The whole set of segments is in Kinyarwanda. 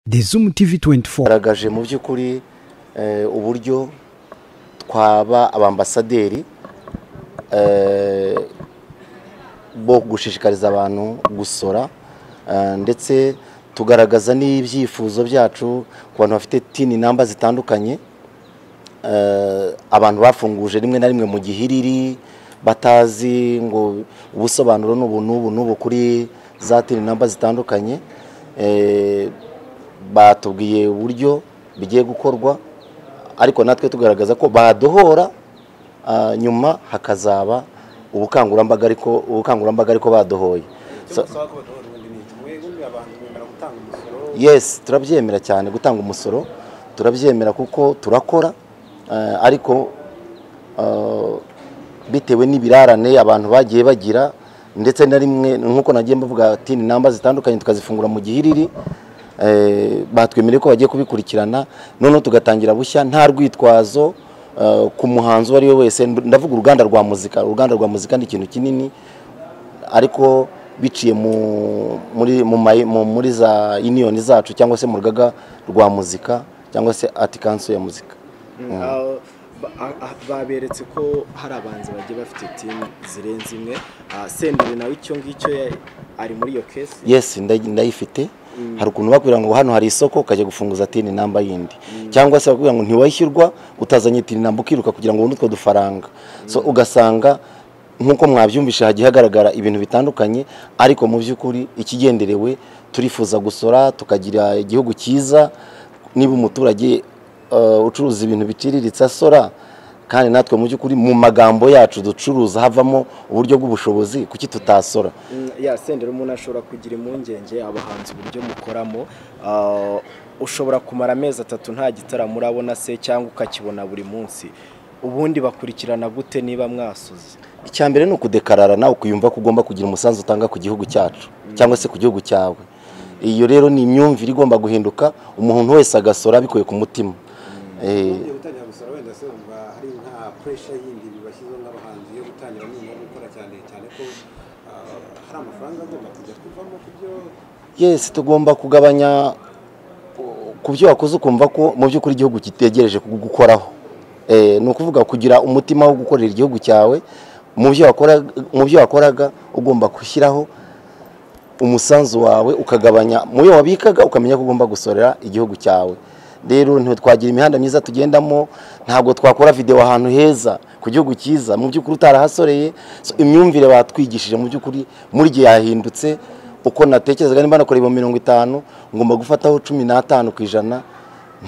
The Zoom TV 24. Garagaje mu by'ukuri uburyo twaba abambasaderi bo gushishikariza abantu gusora, ndetse tugaragaza n'ibyifuzo byacu ku bantu bafite TIN number zitandukanye, abantu bafunguje rimwe na rimwe mu gihiriri batazi ngo ubusobanuro n'ubu n'ubu n'ubu kuri za TIN number zitandukanye. Batubwiye uburyo bigiye gukorwa, ariko natwe tugaragaza ko badohora, nyuma hakazaba ubukangurambaga, ariko ubukangurambaga ariko badohoye. Yes, turabyemera cyane gutanga umusoro, turabyemera kuko turakora, ariko bitewe n'ibirarane abantu bagiye bagira, ndetse na rimwe nkuko nagiye mbavuga TIN number zitandukanye tukazifungura mu gihiriri, batwemereye ko bagiye kubikurikirana, noneho tugatangira bushya nta rwitwazo ku muhanzi uwo ari we wese. Ndavuga uruganda rwa muzika, uruganda rwa muzika ni ikintu kinini, ariko biciye muri za union zacu cyangwa se mu rugaga rwa muzika cyangwa se Art Council ya muzika. Baberetse ko hari abanzi bagiye bafite TIN zirenze imwe. Senderi nawe icyo ngicyo ari muri iyo case? Yes, ndayifite. Hari ukuntu bakubwira ngo hano hari isoko, ukajya gufunguza TIN number yindi, cyangwa se bakubwira ngo ntiwayishyurwa utazanye TIN number, ukiruka kugira ngo ubone utwo dufaranga. So ugasanga nkuko mwabyumvishe hagiye hagaragara ibintu bitandukanye, ariko mu by'ukuri ikigenderewe turifuza gusora tukagira igihugu cyiza. Niba umuturage ucuruza ibintu biciriritse asora, kandi natwe mu by'ukuri mu magambo yacu ducuruza havamo uburyo bw'ubushobozi, kuki tutasora? Ya Senderi, umuntu ashobora kugira impungenge abahanzi uburyo mukoramo, ushobora kumara amezi 3 nta gitaramo urabona se, cyangwa ukakibona buri munsi, ubundi bakurikirana gute niba mwasoze? Icya mbere ni ukudekarara nawe ukiyumva ko ugomba kugira umusanzu utanga ku gihugu cyacu cyangwa se ku gihugu cyawe. Iyo rero ni imyumvire igomba guhinduka, umuntu wese agasora bikuye ku mutima. Gutangira gusora wenda se wumva hari nka pressure yindi bibashyizeho nk'abahanzi yo gutangira noneho gukora cyane cyane ko hari amafaranga agomba kujya kuvamo ku byo? Yes, tugomba kugabanya ku byo wakoze, ukumva ko mu by'ukuri igihugu kitegereje kugukoraho. Ni ukuvuga kugira umutima wo gukorera igihugu cyawe, mu byo wakoraga ugomba gushyiraho umusanzu wawe, ukagabanya mu yo wabikaga, ukamenya ko ugomba gusorera igihugu cyawe. Rero ntitwagira imihanda myiza tugendamo, ntabwo twakora video ahantu heza ku gihugu cyiza mu by'ukuri utarahasoreye. So, imyumvire batwigishije mu by'ukuri muri gihe yahindutse. Uko natekerezaga nimba nakora 50, ngomba gufataho 15%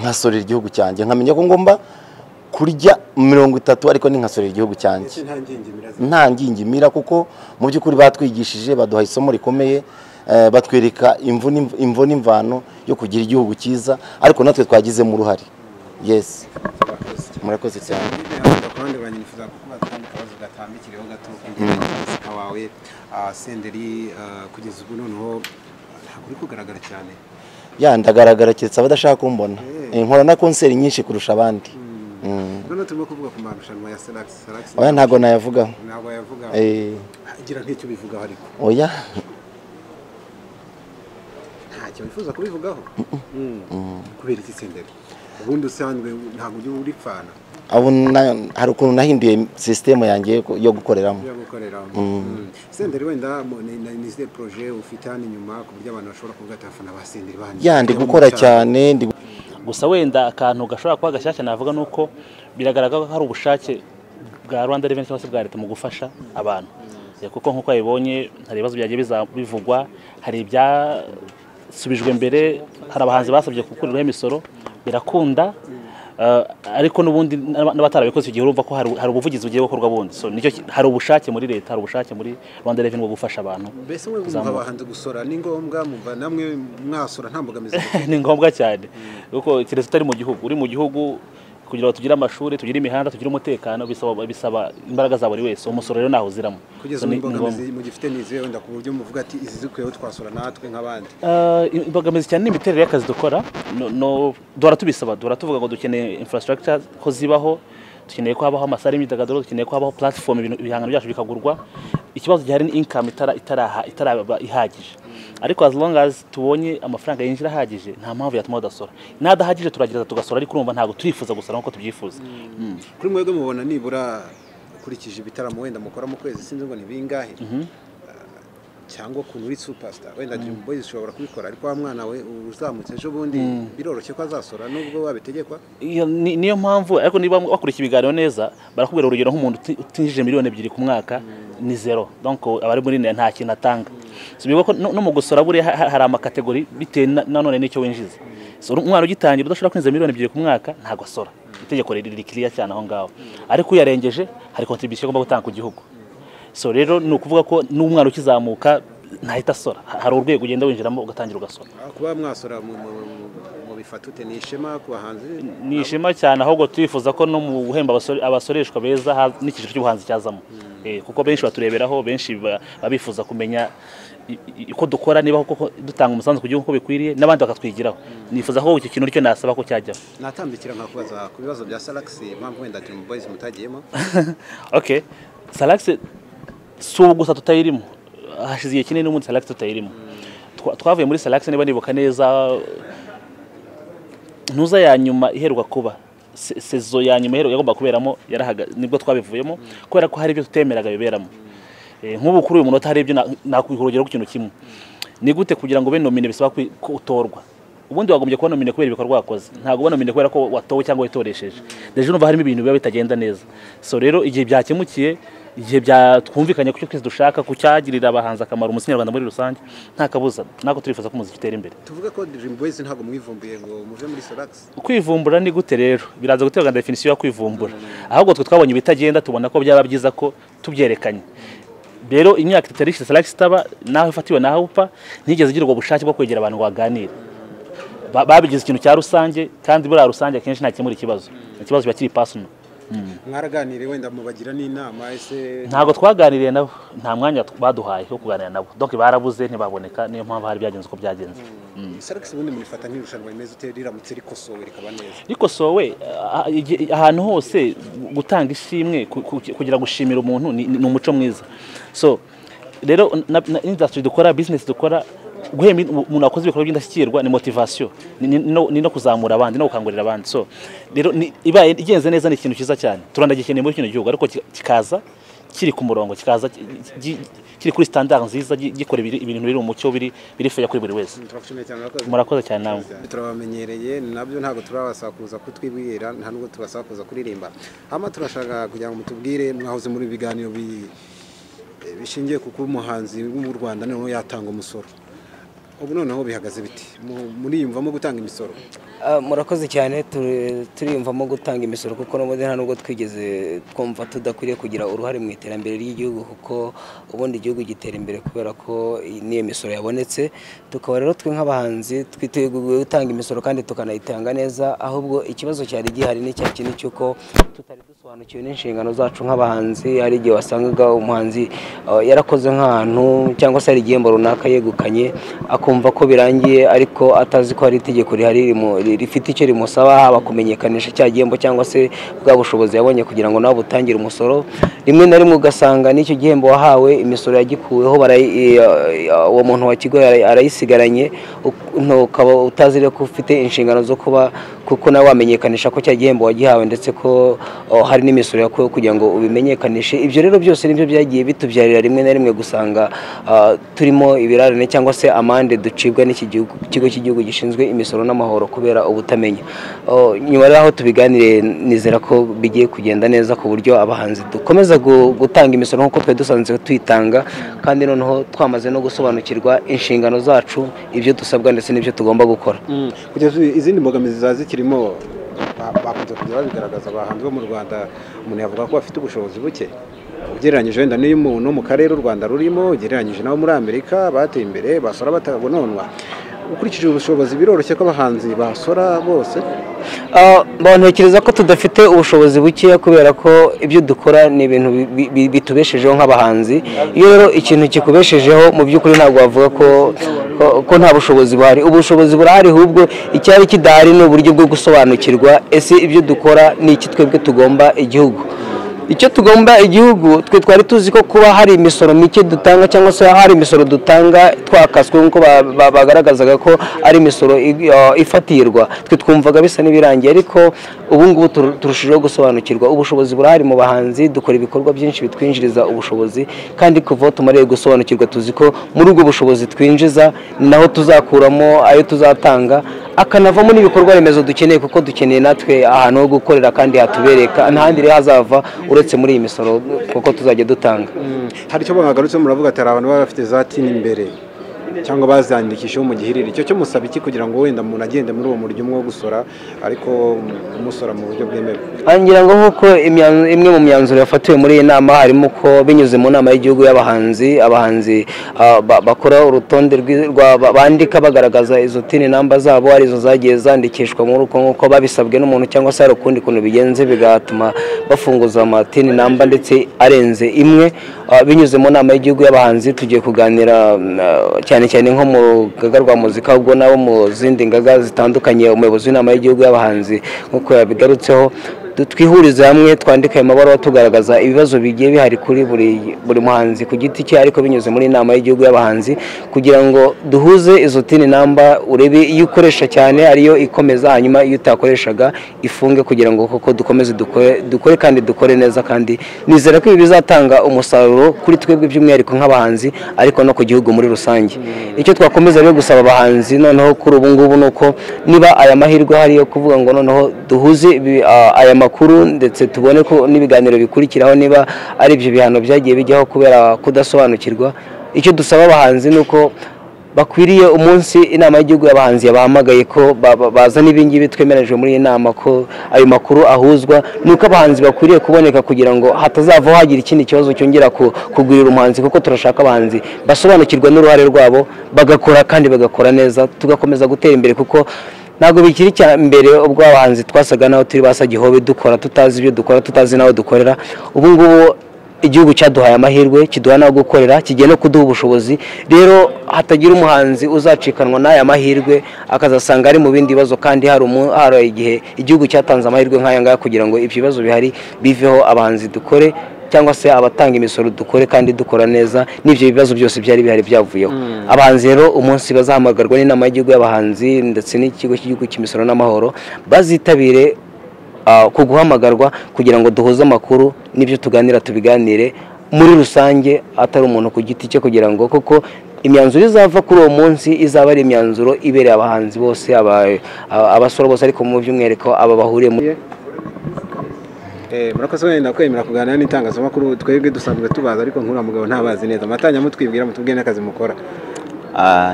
nkasorera igihugu cyanjye, nkamenya ko ngomba kurya 30 ariko ninkasorera igihugu cyanjye nta ngingimira, kuko mu by'ukuri batwigishije, baduha isomo rikomeye, batwereka imvo n'imvano yo kugira igihugu cyiza, ariko natwe twagizemo uruhare. Yes, murakoze cyane. Senderi, kugeza ubu noneho ntabwo uri kugaragara cyane. Ya, ndagaragara keretse abadashaka kumbona. Nkora na konseri nyinshi kurusha abandi. None turimo kuvuga ku marushanwa ya Salax. Oya, ntago nayavugaho. Ntago yavugaho. Gira nk'icyo bivugaho ariko. Oya. Ntacyo wifuza kubivugaho? Kubera iki Senderi? Ubundi usanzwe ntabwo ujya uripfana. Abo hari ukuntu nahinduye system yanjye yo gukoreramo. Yo gukoreramo. Senderi, wenda ni izihe projet ufite hano inyuma ku buryo abantu bashobora kuvuga ati abafana ba Senderi bandi? Ya, ndi gukora cyane, ndi gusa wenda akantu gashobora kuba gashyashya navuga nuko biragaragara ko hari ubushake bwa Rwanda Revenue cyangwa se bwa leta mu gufasha abantu. Kuko nkuko yabibonye hari ibibazo byagiye bivugwa, hari ibyasubijwe mbere, hari abahanzi basabye gukurirwaho imisoro birakunda, ariko n'ubundi n'abatarabikoze igihe urumva ko hari ubuvugizi bugiye gukorwa bundi. So nicyo hari ubushake muri leta, hari ubushake muri Rwanda Revenue bwo gufasha abantu. Mbese mwe mwumva abahanzi gusora ni ngombwa, mumva namwe mwasora nta mbogamizi? Ni ngombwa cyane, kuko keretse utari mu gihugu, uri mu gihugu kugira ngo tugire amashuri, tugire imihanda, tugire umutekano, bisaba imbaraga za buri wese. Umusoro rero naho uziramo. Kugeza ubu imbogamizi mugifite ni izihe wenda ku buryo muvuga ati izi zikwiyeho twasora natwe nk'abandi? Imbogamizi cyane ni imiterere y'akazi dukora. No, duhora tubisaba, duhora tuvuga ngo dukeneye infrastructure ko zibaho, Dukeneye ko habaho amasare y'imyidagaduro, dukeneye ko habaho platform ibihangano byacu bikagurwa. Ikibazo gihari ni income itaraba ihagije, ariko as long as tubonye amafaranga yinjira ahagije, nta mpamvu yatuma badasora. N'adahagije turagerageza tugasora, ariko urumva ntabwo turifuza gusora nk'uko tubyifuza. Kuri mwebwe mubona nibura ukurikije ibitaramo wenda mukora mu kwezi, sinzi ngo ni bingahe, cyangwa ukuntu uri superstar, wenda Dream Boys ushobora kubikora, ariko wa mwana we uzamutse ejo bundi biroroshye ko azasora nubwo wabitegekwa. Niyo mpamvu, ariko niba wakurikiye ibiganiro neza barakubwira urugero nk'umuntu utinjije 2 miliyoni ku mwaka ni zero, donc abari muri nta kintu atanga. So bivuga ko no mu gusora buriya hari amacatégories bitewe nanone n'icyo winjiza. So umwana ugitangira udashobora kwinjiza 2 miliyoni ku mwaka ntabwo asora, itegeko riri clear cyane aho ngaho, ariko uyarengeje hari contribution agomba gutanga ku gihugu. So rero ni ukuvuga ko n'umwana ukizamuka ntahita asora, hari urwego ugenda winjiramo ugatangira ugasora. Kuba mwasora mu bifatute ni ishema ku bahanzi. Ni ishema cyane, ahubwo turifuza ko no mu guhemba abasoreshwa beza n'icyiciro cy'ubuhanzi cyazamo, kuko benshi batureberaho, benshi baba bifuza kumenya uko dukora, niba koko dutanga umusanzu ku gihugu uko bikwiriye, n'abandi bakatwigiraho. Nifuza ko icyo kintu nicyo nasaba ko cyajyaho. Natambikira nkakubaza ku bibazo bya Salax, impamvu wenda Dream Boys mutagiyemo. Okay, Salax si ubu gusa tutayirimo, hashize igihe kinini n'ubundi Salax tutayirimo. Twavuye muri Salax, niba nibuka neza, ntuza ya nyuma iheruka kuba, saison ya nyuma iheruka yagomba kuberamo yarahaga, nibwo twabivuyemo kubera ko hari ibyo tutemeraga biberamo. Nk'ubu kuri uyu munota hari ibyo nakwiha urugero ku kintu kimwe: ni gute kugira ngo ube nominé bisaba ko utorwa? Ubundi wagombye kuba nominé kubera ibikorwa wakoze, ntabwo uba nominé kubera ko watowe cyangwa witoresheje. Déjà urumva harimo ibintu biba bitagenda neza. So rero igihe byakemukiye, igihe twumvikanye ku cyo twese dushaka, ku cyagirira abahanzi akamaro, umuziki nyarwanda muri rusange, nta kabuza ntabwo turifuza ko umuziki utera imbere. Tuvuge ko Dream Boys ntabwo mwivumbuye ngo muve muri Salax? Kwivumbura ni gute rero? Biraza guterwa na definition yo kwivumbura. Ahubwo twe twabonye ibitagenda, tubona ko byaba byiza ko tubyerekanye. Rero imyaka itari ishize Salax itaba, naho ifatiwe naho upfa, ntigeze igira ubwo bushake bwo kwegera abantu ngo baganire. Babigize ikintu cya rusange, kandi buriya rusange akenshi ntakemura ikibazo, ikibazo kiba kiri personal. Mwaraganiriye wenda mubagira n'inama ese? Ntabwo twaganiriye nabo, nta mwanya baduhaye wo kuganira nabo, donc barabuze ntibaboneka, niyo mpamvu hari byagenze uko byagenze. Salax ubundi murifata nk'irushanwa rimeze ute riramutse rikosowe rikaba neza? Rikosowe, ahantu hose gutanga ishimwe, kugira gushimira umuntu ni umuco mwiza. So rero na industry dukora, business dukora, guhemba umuntu wakoze ibikorwa by'indashyikirwa ni motivation, ni no kuzamura abandi no gukangurira abandi. So rero ibaye igenze neza ni ikintu cyiza cyane, turanagikeneye muri kino gihugu, ariko kikaza kiri ku murongo, kikaza kiri kuri standard nziza, gikora ibintu biri mu mucyo, biri fair kuri buri wese. Turagushimiye cyane, murakoze. Murakoze cyane namwe. Turabamenyereye nabyo, ntabwo turabasaba kuza kutwibwira, nta nubwo tubasaba kuza kuririmba hama. Turashaka kugira ngo mutubwire, mwahoze muri biganiro bishingiye ku kuba umuhanzi wo mu Rwanda noneho yatanga umusoro, ubu noneho bihagaze biti? Muriyumvamo gutanga imisoro? Murakoze cyane. Turiyumvamo gutanga imisoro kuko n'ubundi nta nubwo twigeze twumva tudakwiriye kugira uruhare mu iterambere ry'igihugu, kuko ubundi igihugu gitera imbere kubera ko n'iyo misoro yabonetse. Tukaba rero twe nk'abahanzi twiteguye gutanga imisoro kandi tukanayitanga neza. Ahubwo ikibazo cyari gihari ni cya kintu cy'uko tutari dusobanukiwe n'inshingano zacu nk'abahanzi. Hari igihe wasangaga umuhanzi yarakoze nk'ahantu cyangwa se hari igihembo runaka yegukanye, akumva ko birangiye, ariko atazi ko hari itegeko rihari rifite icyo rimusaba, haba kumenyekanisha cya gihembo cyangwa se bwa bushobozi yabonye kugira ngo nawe butangire umusoro. Rimwe na rimwe ugasanga n'icyo gihembo wahawe imisoro yagikuweho, uwo muntu wakiguhaye arayisigaranye, ukaba utazi rero ko ufite inshingano zo kuba kuko nawe wamenyekanisha ko cya gihembo wagihawe, ndetse ko hari n'imisoro yakuweho kugira ngo ubimenyekanishe. Ibyo rero byose nibyo byagiye bitubyarira rimwe na rimwe gusanga turimo ibirarane cyangwa se amande ducibwa n'iki kigo cy'igihugu gishinzwe imisoro n'amahoro kubera ubutamenya. Nyuma rero aho tubiganiriye, nizera ko bigiye kugenda neza ku buryo abahanzi dukomeza gutanga imisoro nk'uko twari dusanzwe tuyitanga, kandi noneho twamaze no gusobanukirwa inshingano zacu, ibyo dusabwa ndetse n'ibyo tugomba gukora. Kugeza ubu izindi mbogamizi ziba zikirimo, bakunze kujya babigaragaza, abahanzi bo mu Rwanda umuntu yavuga ko bafite ubushobozi buke ugereranyije wenda n'iyo umuntu wo mu karere u Rwanda rurimo, ugereranyije nabo muri Amerika bateye imbere basora batagononwa. Ukurikije ubushobozi biroroshye ko abahanzi basora bose? Ntekereza ko tudafite ubushobozi bukeya kubera ko ibyo dukora ni ibintu bitubeshejeho nk'abahanzi. Iyo rero ikintu kikubeshejeho mu by'ukuri ntabwo wavuga ko nta bushobozi buhari. Ubushobozi burahari, ahubwo icyari kidahari ni uburyo bwo gusobanukirwa ese ibyo dukora ni iki twebwe tugomba igihugu. Icyo tugomba igihugu twe twari tuzi ko kuba hari imisoro mike dutanga cyangwa se hari imisoro dutanga twakaswe nk'uko bagaragazaga ko ari imisoro ifatirwa, twe twumvaga bisa n'ibirangiye, ariko ubu ngubu turushijeho gusobanukirwa. Ubushobozi burahari mu bahanzi, dukora ibikorwa byinshi bitwinjiriza ubushobozi, kandi kuva aho tumariye gusobanukirwa tuzi ko muri ubwo bushobozi twinjiza naho tuzakuramo ayo tuzatanga, akanavamo n'ibikorwa remezo dukeneye, kuko dukeneye natwe ahantu ho gukorera kandi hatubereka, ntahandi rero hazava uretse muri iyi misoro kuko tuzajya dutanga. Hari icyo mwagarutse muravuga ati hari abantu baba bafite za tini imbere cyangwa bazandikishaho mu gihiriri, icyo cyo musaba iki kugira ngo wenda umuntu agende muri uwo muryo umwe wo gusora ariko umusora mu buryo bwemewe? Ngira ngo nk'uko imwe mu myanzuro yafatiwe muri iyi nama harimo ko binyuze mu nama y'igihugu y'abahanzi, abahanzi bakora urutonde bandika bagaragaza izo tini namba zabo, arizo zagiye zandikishwa muri uko nk'uko babisabwe n'umuntu cyangwa se hari ukundi kuntu bigenze bigatuma bafunguza amatini namba ndetse arenze imwe. Binyuze mu nama y'igihugu y'abahanzi tugiye kuganira cyane cyane nko mu rugaga rwa muzika, ubwo nabo mu zindi ngaga zitandukanye, umuyobozi w'inama y'igihugu y'abahanzi nk'uko yabigarutseho, twihurize hamwe twandike ayo mabaruwa tugaragaza ibibazo bigiye bihari kuri buri muhanzi ku giti cye, ariko binyuze muri inama y'igihugu y'abahanzi kugira ngo duhuze izo tini namba, urebe iyo ukoresha cyane ariyo ikomeza, hanyuma iyo utakoreshaga ifunge, kugira ngo koko dukomeze dukore kandi dukore neza. Kandi nizera ko ibi bizatanga umusaruro kuri twebwe by'umwihariko nk'abahanzi, ariko no ku gihugu muri rusange. Icyo twakomeza rero gusaba abahanzi noneho kuri ubu ngubu ni uko niba aya mahirwe ahari yo kuvuga ngo noneho duhuze aya makuru ndetse tubone ko n'ibiganiro bikurikiraho niba ari ibyo bihano byagiye bijyaho kubera kudasobanukirwa, icyo dusaba abahanzi ni uko bakwiriye umunsi inama y'igihugu y'abahanzi yabahamagaye ko bazana ibingibi twemeranyijwe muri iyi nama ko ayo makuru ahuzwa, ni uko abahanzi bakwiriye kuboneka kugira ngo hatazavaho hagira ikindi kibazo cyongera kugwirira umuhanzi, kuko turashaka abahanzi basobanukirwa n'uruhare rwabo bagakora kandi bagakora neza, tugakomeza gutera imbere, kuko ntabwo bikiri cya mbere ubwo abahanzi twasaga naho turi basagihobe dukora tutazi ibyo dukora tutazi naho dukorera. Ubu ngubu igihugu cyaduhaye amahirwe, kiduha naho gukorera, kigiye no kuduha ubushobozi. Rero hatagira umuhanzi uzacikanwa n'aya mahirwe akazasanga ari mu bindi bibazo, kandi hari igihe igihugu cyatanze amahirwe nk'aya ngaya kugira ngo ibyo bibazo bihari biveho, abahanzi dukore cyangwa se abatanga imisoro dukore kandi dukora neza, n'ibyo bibazo byose byari bihari byavuyeho. Abahanzi rero umunsi bazahamagarwa n'inama y'igihugu y'abahanzi ndetse n'ikigo cy'igihugu cy'imisoro n'amahoro bazitabire ku guhamagarwa kugira ngo duhuze amakuru n'ibyo tuganira tubiganire muri rusange, atari umuntu ku giti cye, kugira ngo koko imyanzuro izava kuri uwo munsi izaba ari imyanzuro ibereye abahanzi bose, abasora bose, ariko mu by'umwihariko aba bahuriye muri. Murakoze wenda kwemera kuganira n'itangazamakuru, twebwe dusanzwe tubaza ariko nk'uriya mugabo ntabazi neza. Matanya mutwibwira mutubwiye n'akazi mukora.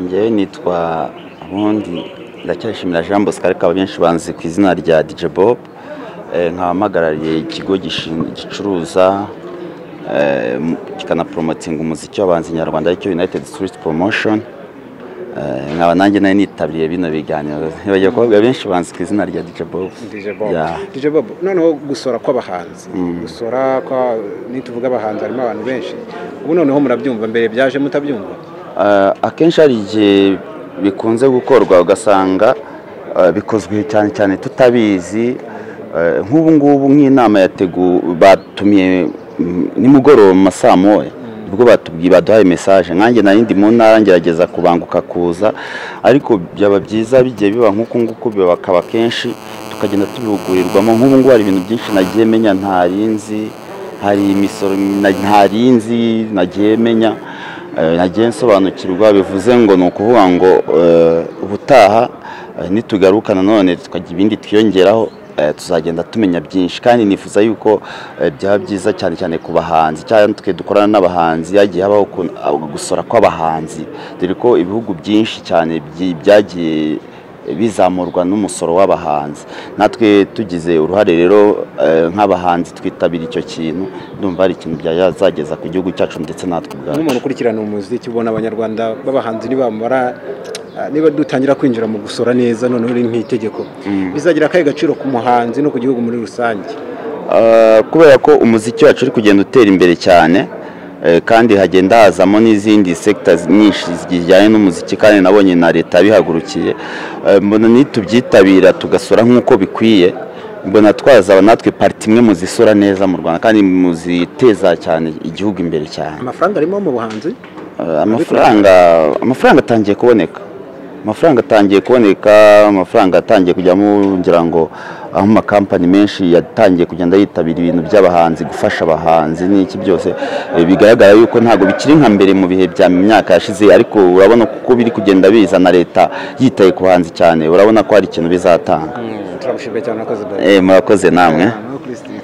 Njyewe nitwa ubundi Ndacyashimira Jean Bosco, ariko abenshi banzi ku izina rya DJ Bob, nkaba mpagarariye ikigo gicuruza kikanapromotinga umuziki w'abahanzi nyarwanda aricyo United Street Promotion. Nkaba nanjye nari nitabiriye bino biganiro, bagiye kuvuga benshi banzi ku izina rya DJ Bob. DJ Bob, noneho gusora kw'abahanzi, gusora kwa nituvuga abahanzi harimo abantu benshi, ubu noneho murabyumva, mbere byaje mutabyumva? Akenshi hari igihe bikunze gukorwa ugasanga bikozwe cyane cyane tutabizi. Nk'ubu ngubu nk'inama batumiye nimugoroba mu masaa moya, ubwo batubwiye baduhaye message, nkanjye nari ndi mu ntara ngerageza kubanguka kuza, ariko byaba byiza bigiye biba nk'uku nguku bibakaba kenshi tukagenda tubihugurirwamo. Nk'ubu ngubu hari ibintu byinshi nagiye menya ntarinzi, hari imisoro ntarinzi nagiye menya, nagiye nsobanukirwa. Bivuze ngo ni ukuvuga ngo ubutaha nitugaruka nanone tukagira ibindi twiyongeraho, tuzagenda tumenya byinshi. Kandi nifuza yuko byaba byiza cyane cyane ku bahanzi, cyane twe dukorana n'abahanzi, yagiye habaho gusora kw'abahanzi, dore ko ibihugu byinshi cyane byagiye bizamurwa n'umusoro w'abahanzi. Natwe tugize uruhare rero nk'abahanzi twitabira icyo kintu, ndumva ari ikintu byazageza ku gihugu cyacu ndetse natwe ubwacu. Nk'umuntu ukurikirana umuziki, ubona abanyarwanda b'abahanzi nibamara Niba dutangira kwinjira mu gusora neza noneho uri nk'itegeko, bizagira akahe gaciro ku muhanzi no ku gihugu muri rusange? Kubera ko umuziki wacu uri kugenda utera imbere cyane, kandi hagenda hazamo n'izindi sectors nyinshi zijyanye n'umuziki, kandi nabonye na leta bihagurukiye. Mbona nitubyitabira tugasora nk'uko bikwiye, mbona twazaba natwe parti imwe mu zisora neza mu Rwanda kandi mu ziteza cyane igihugu imbere cyane. Amafaranga arimo mu buhanzi? Amafaranga atangiye kuboneka, amafaranga atangiye kuboneka, amafaranga atangiye kujyamo, ngira ngo aho amakampani menshi yatangiye kugenda yitabira ibintu by'abahanzi, gufasha abahanzi n'iki byose. Bigaragara yuko ntabwo bikiri nka mbere mu bihe bya myaka yashize, ariko urabona kuko biri kugenda biza na leta yitaye ku bahanzi cyane, urabona ko hari ikintu bizatanga. Turagushimiye cyane, murakoze. Murakoze namwe. Nawe kuri studio.